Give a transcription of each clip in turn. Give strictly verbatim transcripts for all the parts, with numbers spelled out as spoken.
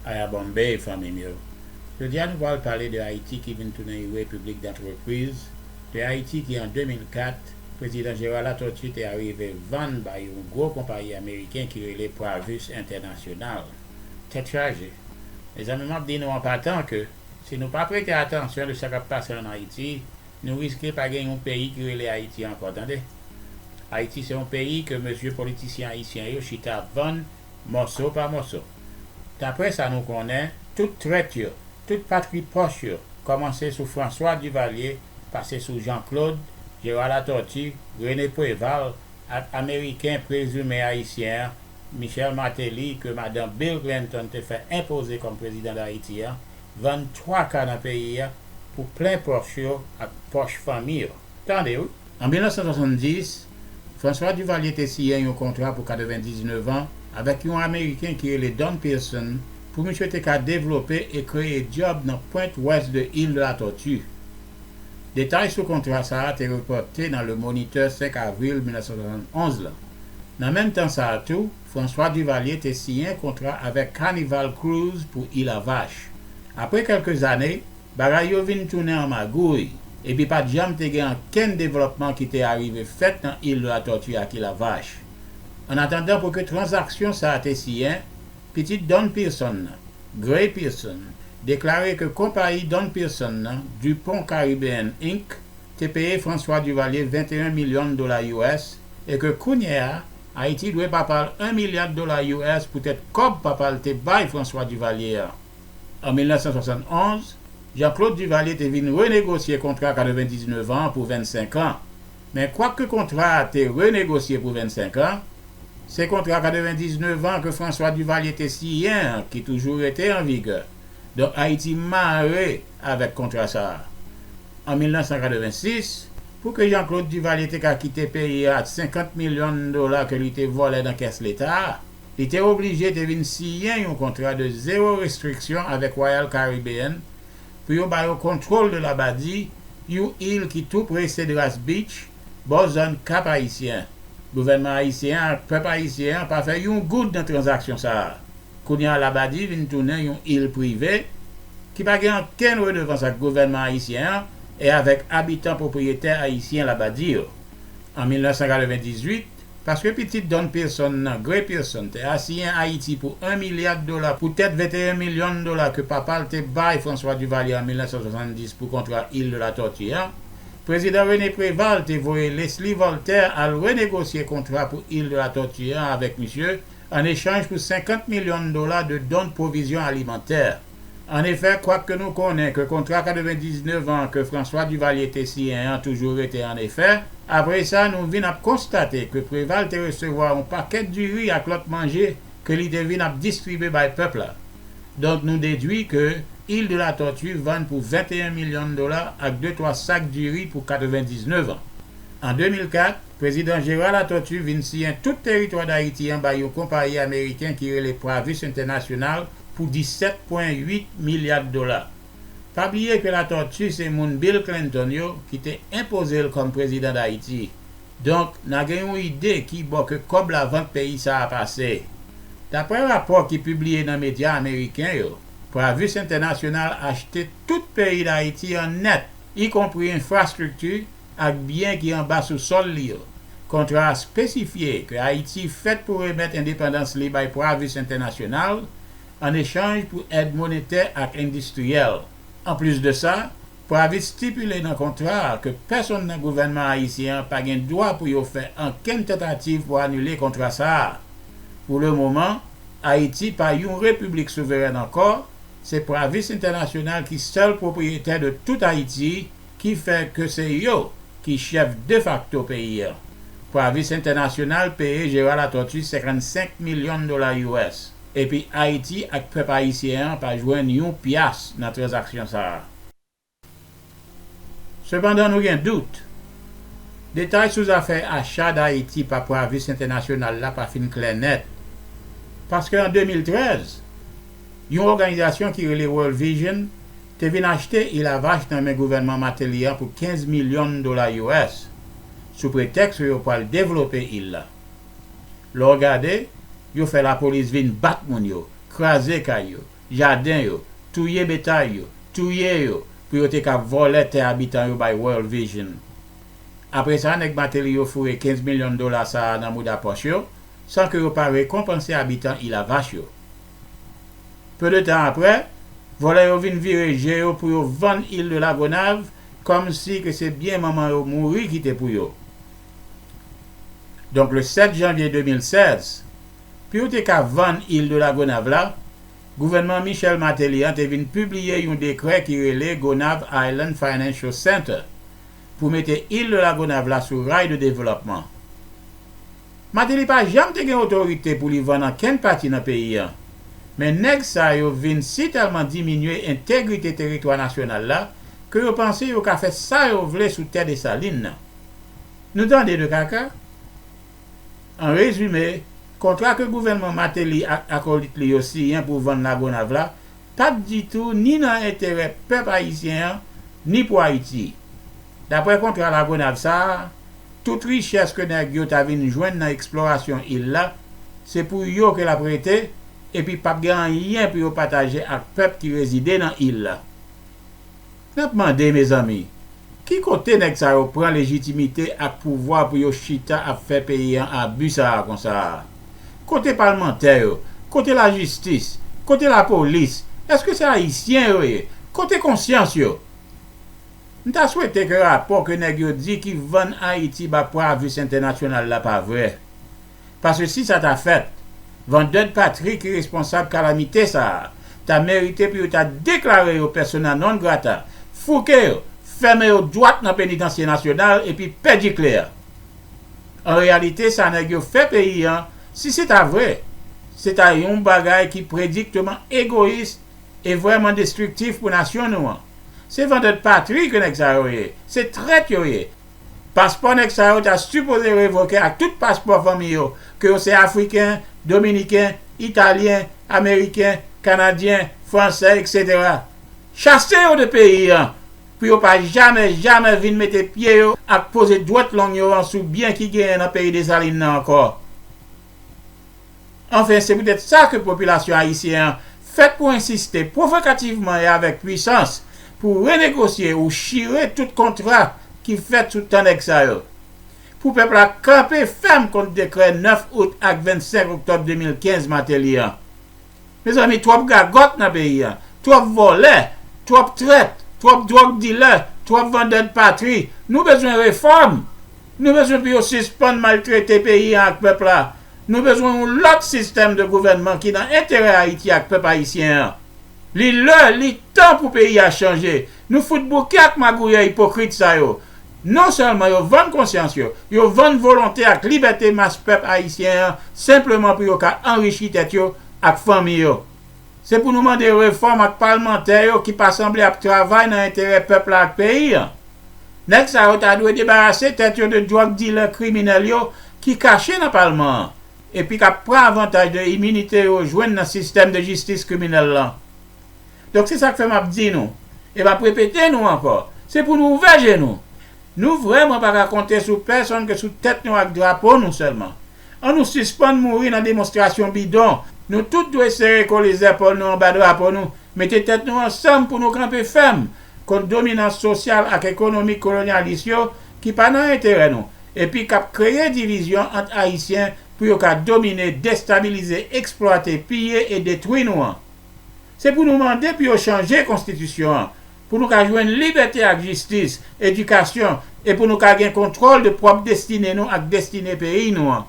Aya Bombay, fanmi m yo. Jodi a, nou pral pale de Ayiti ki vin tounen yon repiblik dantrepriz, de Ayiti ki, an de mil kat, prezidan Gérard Latortue te arive vann bay yon gwo konpayi ameriken ki rele Pravis Entènasyonal. Tèt chaje. Mezanmi, m ap di nou an patan ke si nou pa prete atansyon de sa k ap pase ann Ayiti, nou riske pa gen yon peyi ki rele Ayiti ankò, tande. Ayiti se yon peyi ke mesye politisyen ayisyen yo chita vann mòso pa mòso. Daprè sa nou konnen, tout trèt yo, tout patri pòch yo, kòmanse sou François Duvalier, pase sou Jean Claude, Gérard Latortue, René Préval, ak Ameriken prezime ayisyen an, Michel Martelly, ke madan Bill Clinton te fè enpoze kòm prezidan Dayiti an, vann twa ka nan peyi a pou plen pòch yo ak pòch fanmi yo. Tande wi. An mil nèf san swasanndis, François Duvalier te siyen yon kontra pou katrevendiznèf an avèk yon Ameriken ki rele Don Pearson pou misye te ka devlope e kreye djòb nan pwent wès de Île de la Tortue. Detay sou kontra sa a te repòte nan Le Moniteur senk avril mil nèf san swasann-onz la. Nan menm tan sa a tou, François Duvalier te siyen kontra avèk Carnival Cruise pou Île à Vache. Apre kèlke zane, bagay yo vin tounen an magouy, epi pa t janm te gen ankenn devlòpman ki te arive fèt nan Île de la Tortue ak Île à Vache. Annatandan, pou ke tranzaksyon sa a te siyen, pitit Don Pearson nan, Gray Pearson, deklare ke konpayi Don Pearson nan, Dupont Caribbean Inc, te peye François Duvalier venteyen milyon dola U S e ke kounye a, Ayiti dwe papa l en milya dola U S poutèt kòb papa l te bay François Duvalier an. An mil nèf san swasann-onz, Jean Claude Duvalier te vin renegosye kontra katrevendiznèf an pou vennsenk an. Men kwak ke kontra a te renegosye pou vennsenk an, se kontra katrevendiznèf an ke François Duvalier te siyen an ki toujou rete an vigè. Donk, Ayiti mare avèk kontra sa a. An mil nèf san katrevensis, pou ke Jean Claude Duvalier te ka kite peyi a ak senkant milyon dola ke li te vòlè nan kès Leta a, li te oblije te vin siyen yon kontra de zewo restriksyon avèk Royal Caribbean pou yo ba yo kontwòl de Labadi, yon il ki tou pre Cedras Beach, bò zòn Kap Ayisyen. Gouvènman ayisyen an ak pèp ayisyen an pa fè yon goud nan tranzaksyon sa a. Kounye a, Labadi vin tounen yon il prive ki pa gen ankenn redevans ak gouvènman ayisyen an e avèk abitan pwopriyetè ayisyen Labadi yo. An mil nèf san katrevendizuit, paske pitit Don Pearson nan, Gray Pearson, te asiyen Ayiti pou en milya dola poutèt venteyen milyon dola ke papa l te bay François Duvalier an mil nèf san swasanndis pou kontra Île de la Tortue an, Prezidan René Préval te voye Leslie Voltaire al renegosye kontra pou Île de la Tortue an avèk misye, an echanj pou senkant milyon dola de don pwovizyon alimantè. Annefè, kwak ke nou konnen ke kontra katrevendiznèf an ke François Duvalier te siyen an toujou rete an efè, apre sa, nou vin ap konstate ke Préval te resevwa yon pakèt diri ak lòt manje ke li te vin ap distribye bay pèp la. Donk, nou dedwi ke Île de la Tortue vann pou venteyen milyon dola ak de twa sak diri pou katrevendiznèf an. An de mil kat, Prezidan Gérard Latortue vin siyen tout teritwa Dayiti an bay yon konpayi ameriken ki rele Pravis International pou disèt pwen uit milya dola. Pa bliye ke Latortue se moun Bill Clinton yo ki te enpoze l kòm prezidan Dayiti. Donk, n a gen yon ide ki bò ke kòb lavant peyi sa a pase. Daprè rapò ki pibliye nan medya ameriken yo, Pravis Entènasyonal achte tout peyi Dayiti an nèt, ikonpri enfrastrikti ak byen ki anba sousòl li yo. Kontra a espesifye ke Ayiti fèt pou remèt endepandans li bay Pravis Entènasyonal an echanj pou èd monetè ak endistriyèl. Anplis de sa, Pravis estipile nan kontra a ke pèsonn nan gouvènman ayisyen an pa gen dwa pou yo fè ankenn tantativ pou anile kontra sa a. Pou le moman, Ayiti pa yon repiblik souverèn ankò, se Pravis Entènasyonal ki sèl pwopriyetè de tout Ayiti, ki fè ke se yo ki chèf defakto peyi a. Pravis Entènasyonal peye Gérard Latortue senkannsenk milyon dola U S, epi Ayiti ak pèp ayisyen an pa jwenn yon pyas nan tranzaksyon sa a. Sepandan, nou gen dout. Detay sou zafè acha Dayiti pa Pravis Entènasyonal la pa fin klè nèt. Paske an de mil trèz, yon òganizasyon ki rele World Vision te vin achte Île à Vache nan men gouvènman Martelly an pou kenz milyon dola U S, sou pretèks yo pral devlope il la. Lè w gade, yo fè lapolis vin bat moun yo, kraze kay yo, jaden yo, touye betay yo, touye yo, pou yo te ka vòlè tè abitan yo bay World Vision. Apre sa, nèg Martelly yo foure kenz milyon dola sa a nan mouda pòch yo, san ke yo pa rekonpanse abitan Il a Vache yo. Peu de tan apre, vòlè yo vin vire je yo pou yo vann Il de la Gonâve, kòmsi ke se byen manman yo mouri ki te pou yo. Donk, le sèt janvye de mil sèz, pou yo te ka vann Il de la Gonâve la, gouvènman Michel Martelly an te vin pibliye yon dekrè ki rele Gonâve Island Financial Center pou mete Il de la Gonâve la sou ray de devlòpman. Martelly pa janm te gen otorite pou li vann ankenn pati nan peyi an. Men nèg sa yo vin sitèlman diminye entegrite teritwa nasyonal la ke yo panse yo ka fè sa yo vle sou tè Desalin nan. Nou tande de kaka? An rezime, kontra ke gouvènman Martelly ak akolit li yo siyen pou vann Lagonav la pa t ditou ni nan enterè pèp ayisyen an, ni pou Ayiti. Dapre kontra Lagonav sa a, tout richès ke nèg yo ta vin jwenn nan eksplorasyon il la, se pou yo ke l ap rete, epi p ap gen anyen pou yo pataje ak pèp ki rezide nan il la. N ap mande, mezanmi, ki kote nèg sa yo pran lejitimite ak pouvwa pou yo chita ap fè peyi an abi sa a konsa a? Kote palmantè yo? Kote lajistis? Kote lapolis? Èske se ayisyen yo ye? Kote konsyans yo? M ta swete ke rapò ke nèg yo di ki vann Ayiti ba Pravis Entènasyonal la pa vrè. Paske si sa ta fèt, vandè de patri ki responsab kalamite sa a ta merite pou yo ta deklare yo persona non grata, fouke yo, fèmen yo dwat nan penitansye nasyonal epi pèdi kle a. An reyalite, sa nèg yo fè peyi an, si se ta vre, se ta yon bagay ki predikteman egoyis e vrèman destriktif pou nasyon nou an. Se vandè de patri ke nèg sa yo ye, se trèt yo ye. Paspò nèg sa yo ta sipoze revoke ak tout paspò fanmi yo, ke yo se Afriken, Dominiken, Italyen, Ameriken, Kanadyen, Fransè, etsetera. Chase yo de peyi an, pou yo pa jamè, jamè vin mete pye yo ak poze dwèt long yo an sou byen ki genyen nan peyi Desalin nan ankò. Anfen, se poutèt sa ke popilasyon ayisyen an fèt pou ensiste pwovokativman e avèk pwisans pou renegosye ou chire tout kontra ki fèt sou tan nèg sa yo. Pou pèp la kanpe fèm kont dekrè nèf out ak vennsenk oktòb de mil kenz Martelly an. Mezanmi, twòp gagòt nan peyi an, twòp vòlè, twòp trèt, twòp dwòg dilè, twòp vandè de patri. Nou bezwen refòm. Nou bezwen pou yo sispann maltrete peyi an ak pèp la. Nou bezwen yon lòt sistèm de gouvènman ki nan enterè Ayiti ak pèp ayisyen an. Li lè, li tan pou peyi a chanje. Nou fout bouke ak magouyè ipokrit sa yo. Non sèlman yo vann konsyans yo, yo vann volonte ak libète mas pèp ayisyen an senpleman pou yo ka anrichi tèt yo ak fanmi yo. Se pou nou mande refòm ak palmantè yo ki pa sanble ap travay nan enterè pèp la ak peyi an. Nèg sa yo ta dwe debarase tèt yo de dwòg dilè kriminèl yo ki kache nan palman an, epi k ap pran avantaj de iminite yo jwenn nan sistèm de jistis kriminèl lan. Donk, se sa k fè m ap di nou, e m ap repete nou ankò, se pou nou ouvè je nou. Nou vrèman pa ka konte sou pèsonn ke sou tèt nou ak drapo nou sèlman. An nou sispann mouri nan demonstrasyon bidon. Nou tout dwe sere kole zèpòl nou anba drapo nou, mete tèt nou ansanm pou nou kanpe fèm kont dominans sosyal ak ekonomik kolonyalis yo ki pa nan enterè nou, epi k ap kreye divizyon ant Ayisyen pou yo ka domine, destabilize, eksplwate, piye e detwi nou an. Se pou nou mande pou yo chanje konstitisyon an, pou nou ka jwenn libète ak jistis, edikasyon, e pou nou ka gen kontwòl de pwòp destine nou ak destine peyi nou an.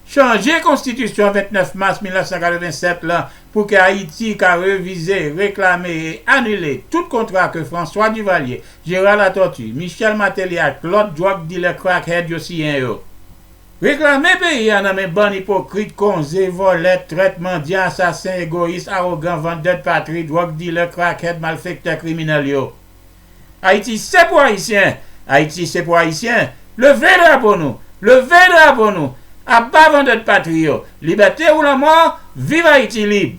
Chanje konstitisyon vennèf mas mil nèf san katrevennsèt lan pou ke Ayiti ka revize, reklame e anile tout kontra ke François Duvalier, Gérard Latortue, Michel Martelly ak lòt dwòg dilè crackhead yo siyen yo. Reklame peyi a nan men bann ipokrit, konze, vòlè, trèt, mandyan, asasen, egoyis, awogan, vandè de patri, dwòg dilè, crackhead, malfektè, kriminèl yo. Ayiti se pou Ayisyen! Ayiti se pou Ayisyen! Leve drapo nou! Leve drapo nou! Aba vandè de patri yo! Libète ou lanmò! Viv Ayiti lib!